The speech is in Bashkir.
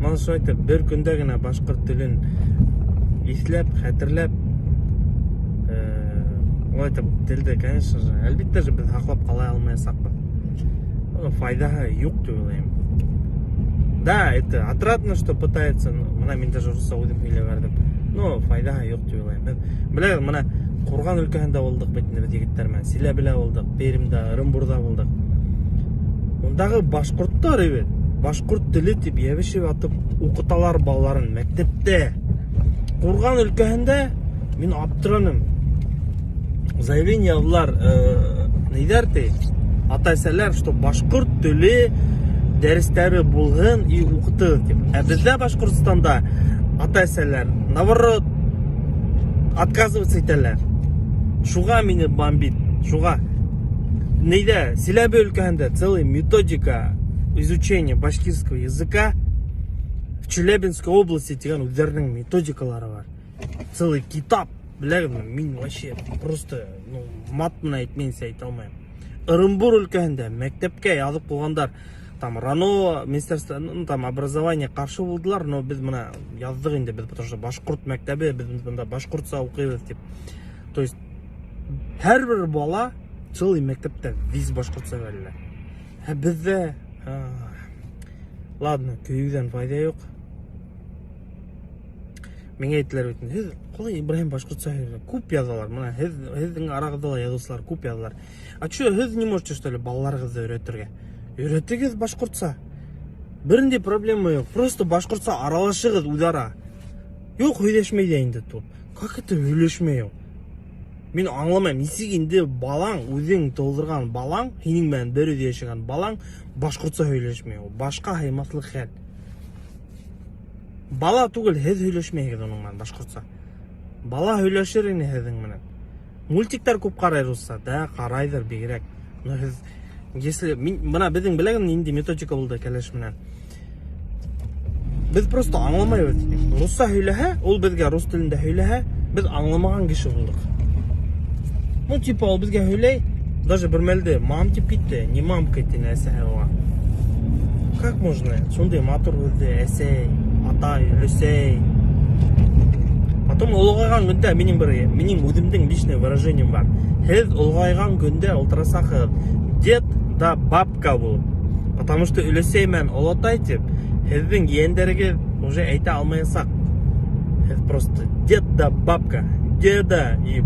Бына шулай итеп, бер көндә генә башҡорт телен иҫләп, хәтерләп, улай итеп телде, конечно же, әлбиттә же, беҙ һаҡлап ҡала алмаясаҡбыҙ. Уның файҙаһы юҡ тип уйлайым. Да, это отрадно, что пытается, ну, бына мин даже русса үҙем һөйләп бәрҙем. Но файҙаһы юҡ тип уйлайым. Беҙ, беләгеҙ, бына Ҡурған өлкәһендә булдыҡ бит инде беҙ егеттәр менән. Силәбелә булдыҡ, Пермдә, Ырымбурҙа булдыҡ. Ундағы башҡорттар бит, башҡорт теле тип йәбешеп ятып уҡыталар балаларын мәктәптә. Ҡурған өлкәһендә мин аптыраным. Заявление яҙҙылар, ниҙәр ти, ата-әсәләр, что башҡорт теле дәрестәре булһын и уҡытығыҙ тип. Ә беҙҙә Башҡортостанда ата-әсәләр, наоборот, отказываться итәләр. Шуға мине бомбит, шуға. Ниҙә, Силәбе өлкәһендә целый методика изучения башкирского языка в Челябинской области тигән үҙҙәренең методикалары бар. Целый китап, беләгеҙме? Мин вообще просто, ну, мат менән әйтмәйенсә әйтә алмайым. Ырымбур өлкәһендә мәктәпкә яҙып ҡуйғандар. Там РАНО, министерство, ну, там образование ҡаршы булдылар, но беҙ бына яҙҙыҡ инде беҙ, потому что башҡорт мәктәбе, беҙ бында башҡортса уҡыйбыҙ тип. То есть һәр бер бала целый мәктәптә весь башҡортса белә. Ә беҙҙә ладно, көйөүҙән файҙа юҡ. Миңә әйттеләр бит, һеҙ ҡалай, Ибраһим, башҡортса һөйләй? Күп яҙалар. Бына һеҙ һеҙҙең арағыҙҙа ла яҙыусылар күп яҙалар. А чё, һеҙ не можете, что ли, балаларығыҙҙы өйрәтергә? Өйрәтегеҙ башҡортса. Бер ниндәй проблема юҡ. Просто башҡортса аралашығыҙ үҙ-ара. Юҡ, һөйләшмәй ҙә инде тут. Как это һөйләшмәй ул? Мин аңламайым, нисек инде балаң, үҙең тыуҙырған балаң, һинең менән бер өйҙә йәшәгән балаң башҡортса һөйләшмәй ул. Башҡа һыймаҫлыҡ хәл. Бала түгел, һеҙ һөйләшмәйһегеҙ уның менән башҡортса. Бала һөйләшер ине һеҙҙең менән. Мультиктар күп ҡарай русса, да, ҡарайҙыр бигерәк. Но һеҙ, если мин бына беҙҙең беләгеҙ ниндәй методика булды кәләш менән. Беҙ просто аңламайбыҙ. Русса һөйләһә, ул беҙгә рус телендә һөйләһә, беҙ аңламаған кеше булдыҡ. Ну, типа, ул беҙгә һөйләй, даже бер мәлде мам тип китте, не мамка тине әсәһе уға. Как можно? Шундай матур һүҙҙе әсәй, атай, өләсәй. Потом олоғайған көндә минең бер минең үҙемдең личный выражением бар. Һеҙ олоғайған көндә ултырасаҡһығыҙ дед да бабка булып. Потому что өләсәй менән олатай тип һеҙҙең ейәндәрегеҙ уже әйтә алмаясаҡ. Һеҙ просто дед да бабка, деда и